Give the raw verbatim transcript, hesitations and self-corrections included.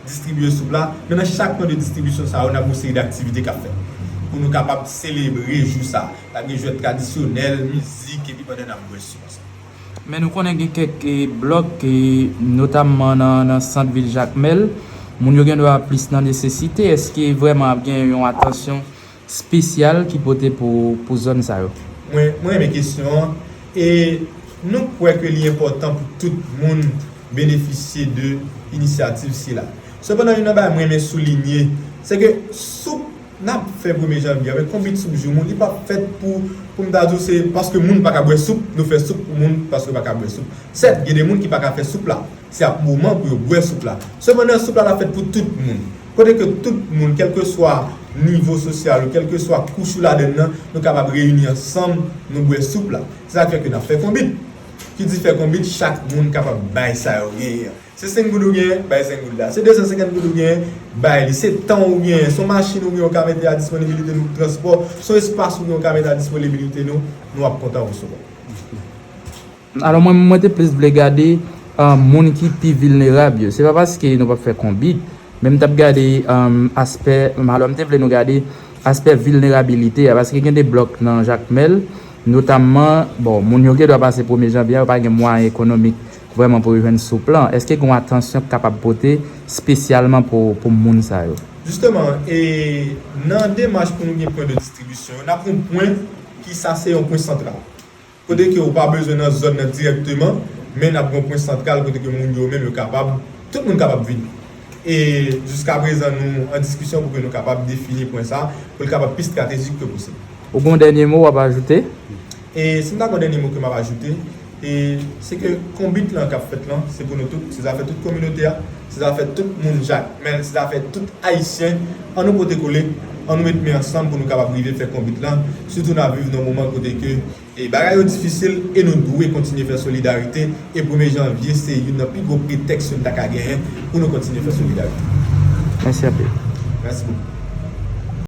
distribye soup la, men nan chak pwen de distribisyon sa yo, n ap gen yon seri d aktivite k ap fèt pou nou kapab selebre jou sa. N ap gen jwèt tradisyonèl, mizik, epi pandan n ap bwè soup ansanm. Men nou konnen gen kèk, eh, blòk, eh, notamman nan, nan sant vil Jakmèl, moun yo gen dwa plis nan nesesite. Èske vrèman ap gen yon atansyon espesyal ki pote pou, pou zòn sa yo? Mwen, mwen renmen kesyon an. E nou kwè ke li enpòtan pou tout moun benefisye de inisyativ sila. Sepandan, youn nan bagay mwen renmen soulinye, se ke soup n ap fè premye janvye a, men konbit soup jou moun, li p ap fèt pou, pou m ta di w se paske moun pa ka bwè soup, nou fè soup pou moun paske yo pa ka bwè soup. Sèt, gen de moun ki pa ka fè soup la. Se ap moman pou yo bwè soup la. Sepandan, soup la, l ap fèt pou tout moun. Kote ke tout moun, kèlkeswa nivo sosyal ou kèlkeswa kouch ou ladann nan, nou kapab reyini ansanm, nou bwè soup la. Se sa k fè ke n ap fè konbit. Ki di fè konbit, chak moun kapab bay sa yo genyen. Se senk goud ou genyen, bay senk goud la. Se de san senkant goud ou genyen, bay li. Se tan ou genyen, se yon machin ou genyen, ou ka mete a disponibilite nou pou transpò, se yon espas ou genyen, ou ka mete a disponibilite nou, nou ap kontan resevwa. Alò, mwen, mwen te plis vle gade, ah, moun ki pi vilnerab yo. Se pa paske nou p ap fè konbit, men m t ap gade, ah, aspè, alò, m te vle nou gade aspè vilnerabilite a, paske gen de blòk nan Jakmèl, notamman, bon, moun yo gen dwa pase premye janvye a, yo pa gen mwayen ekonomik vrèman pou yo jwenn soup lan. Èske gen yon atansyon k kapab pote espesyalman pou, pou moun sa yo? Jisteman, e nan demach pou nou gen pwen de distribisyon yo, n ap yon pwen ki sa se yon pwen santral. Kote ke ou pa bezwen nan zòn nan dirèkteman, men n ap gen yon pwen santral kote ke moun yo menm yo kapab, tout moun kapab vini. E jiskaprezan nou an diskisyon pou ke nou kapab defini pwen sa, pou l kapab pi estratejik ke posib. Ou gen yon dènye mo w ap ajoute? E si m ta gen yon dènye mo ke m ap ajoute, e se ke konbit lan k ap fèt lan, se pou nou tout, se zafè tout kominote a, se zafè tout moun Jakmèl, se zafè tout Ayisyen. Ann nou pote kole, ann nou met men ansanm pou nou kapab rive fè konbit lan, sitou n ap viv nan yon moman kote ke e bagay yo difisil e nou dwe kontinye fè solidarite. E premye janvye se youn nan pi gwo pretèks yo n ta ka genyen pou nou kontinye fè solidarite. Mèsi anpil. Mèsi bokou.